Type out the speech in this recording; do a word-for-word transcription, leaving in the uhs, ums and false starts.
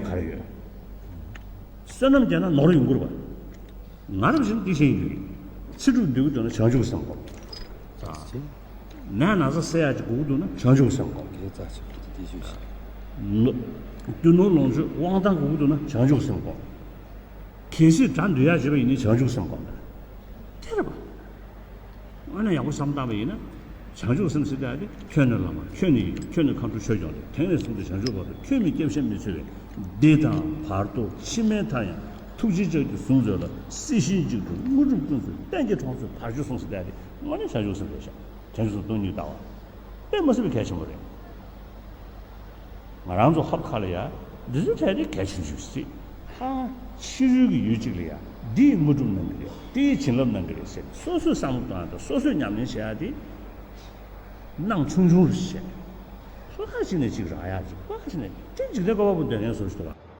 ག་རེ་ཡོད། བསོད་ནམས་བསྐྱེད་ན་ནོར་ཡོང་གི་རེད་པ། ང་རང་བཞིན་འདི་བཞིན་ཡོད། ཚེ་སྒྲུབ་འདོད་ཀྱི་འདུག་ན་བྱང་ཆུབ་སེམས་སྒོམ། ནད་ན་ཚ་སེལ་ཡག་ཅིག་དགོས་ཀྱི་འདུག་ན་བྱང་ཆུབ་སེམས་སྒོམ། རྒྱུ་ནོར་ལོངས་སྤྱོད་དབང་ཐང་དགོས་ཀྱི་འདུག་ན་བྱང་ཆུབ་སེམས་སྒོམ། གལ་སྲིད་དགྲ་འདུལ་ཡག་བྱེད་པ་ཡིན་ན་བྱང་ཆུབ་སེམས་སྒོམ་པ། དེ་རེད་པ། དངོས་གནས་ཡག་པོ་བསམ་བཏང་བ་ཡིན་ན། བྱང་ཆུབ་སེམས་ཟེར་ཡག་དེ་ཁྱོད་ནི་བླ་མ། ཁྱོད་ནི་ཡི་དམ། ཁྱོད་ནི་མཁའ་འགྲོ་ཆོས་སྐྱོང་སྟེ། དེང་ནས་བཟུང་སྟེ་བྱང་ཆུབ་བར་དུ། ཁྱོད་མི་སྐྱབས་ཤེས་མི་འཚོལ་བའི། འདི་དང་བར་དོ་ཕྱི་མའི་མཐའ་ཡང་། ཐུགས་རྗེའི་ལྕགས་ཀྱུས་བཟུང་མཛོད་ལ། སྲིད་ཞིའི་འཇིགས་སྒྲོལ་དངོས་གྲུབ་ཀུན་བསྩལ། གཏན་གྱི་གྲོགས་མཛོད་བར་གཅོད་སྲུངས་ཟེར་ཡག་དེ་དངོས་གནས་བྱང་ཆུབ་སེམས་རེད་ཤག་བྱང་ཆུབ་སེམས་སྟོང་ཉིད་ལྟ་བ། དཔེ་མ་སྲིད་པའི་གལ་ཆེན་པོ་རེད། ང་རང་ཚོ་ཧོབ་ཁ་ལ་ཡ། འདི་ཚོ་གྲས་དེ་གལ་ཆེན་ཆུང་སྲིད། ཧ། ཕྱི་རོལ་གྱི་ཡུལ་གཅིག་ལ་ཡ། འདི་ཡིས་དངོས་གྲུབ་གནང་གི་རེད། དེ་ཡིས་བྱིན་རླབས་གནང་གི་རེད་ཟེར། སོ་སོས་བསམ་བློ་གཏོང་ཡག་དང་སོ་སོས་ཉམས་ལེན་བྱེད་ཡག་དེ། སྣང་ཆུང་ཆུང་རེད་བཤད། ལྷོ་ཁ་ཅིག་ནས་ཅིག་རག་ཡག་ཅིག་ལྷོ་ཁ་ཅིག་ནས་ཅིག་འཇིག་རྟེན་བཀོད་པ་པོ་འདོད་མཁན་བཟོ་ཞིག་འདུག་བ།